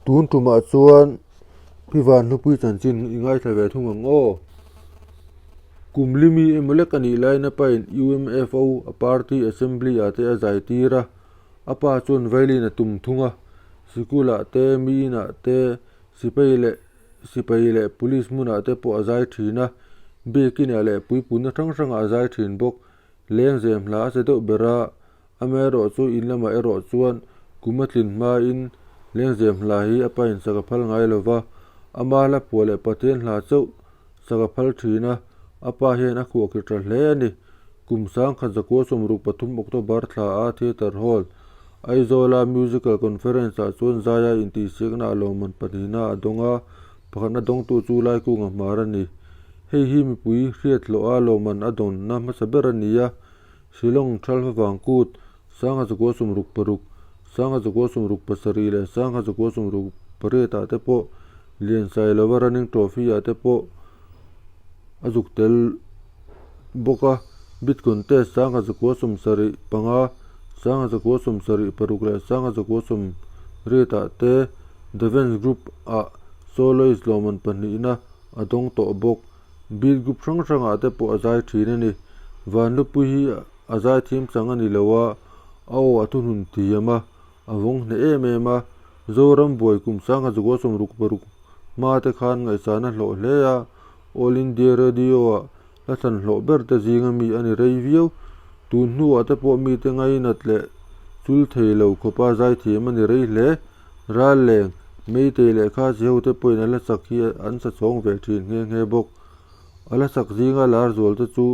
Tun tumah chuan Pi Vanhlupui chanchin i ngaithla ve thung ang aw. Kum limi emaw lek a nih laiin a pain UMFO a party assembly ah te a zai tir a, a pa chuan violin a tum thung a, sikul ah te, mi inah te, sipai leh sipai leh police hmunah te pawh a zai thin a, biakinah leh puipunna hrang hrangah a zai thin bawk. Lengzem hla a che deuh ber a, amaherawh chu in lamah erawh chuan kum a tlin hmain lengzem hla hi a pain sak a phal ngai lo va, ama hla phuah leh Pathian hla chauh sak a phal thin a, a pa hian a khuah kir tha hle a ni. Kum sangkhat zakua 63 October thla a Theatre Hall, Aizawla Musical Conference ah chuan Zaia intihsiakna a lawmman pahnihna a dawng a, pakhatna dawngtu chu Laikunga hmar a ni. Hei hi mipui hriat hlawh a lawmman a dawnna hmasa ber a ni a, Shillong Thalfa Vangkut, 1966, 1967 leh 1968 ah te pawh Liansailova Running Trophy ah te pawh a zuk tel bawk a, Bid Contest 1975, 1976 leh 1980 ah te Devens Group ah Soloist lawmman pahnihna a dawng tawh bawk. Beat group hrang hrangah te pawh a zai thin a ni. Vanlupui hi a zai thiam chang a ni lo a, a aw a thuhnun thiam a, a vawng hneh em em a. Zoram buai kum 1966 hma te khan ngaihsan a hlawh hle a, All India Radio ah hla thlan hlawh ber te zinga mi a ni rei viau. Tun hnuah te pawh mite ngainat leh chul thei lo khawpa zai thiam a ni rei hle. Ral leng, Meitei leh Khasi ho te pawhin a la sak hi an sa chhawng ve thin nghe nghe bawk. A la sak zinga lar zual te chu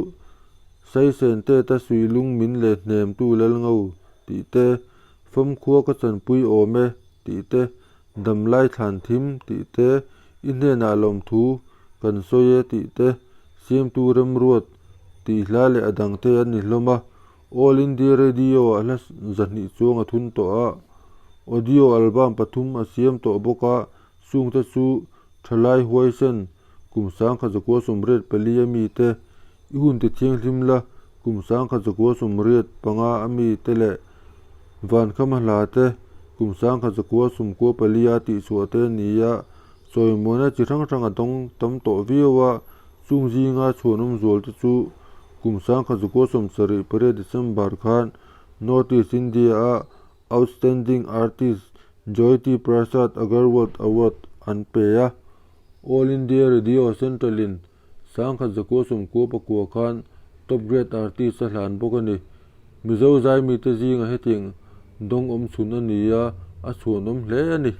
Saisen Teta Suilung min leh hnemtu Lalngo tih te, Famkhua ka chanpui awm e tih te, Damlai thlan thim tih te, I hnenah lawmthu kan sawi e tih te, Siamtu Remruat tih hla leh a dangte an ni hlawm a. All India Radio ah hla zahnih chuang a thun tawh a, audio album pathum a siam tawh bawk a, chungte chu Thalai Huaisen, kum 1984 a mite, I hun ti thianghlim la, kum 1985 a mite leh Vankhama hla te, kum 1994 a tihchhuah te a ni a, chawimuana chi hrang hrang a dawng tam tawh viau a, Chung zinga chhuanawm zual te chu kum 1978 December khan North East India a Outstanding Artist Jyoti Prasad Agarwal Award an pe a. All India Radio Central in 1999 khan Top Grade Artist a hlan bawk a ni. Mizo zaimite zinga hetiang dawng awm chhun a ni a, a chhuanawm hle a ni.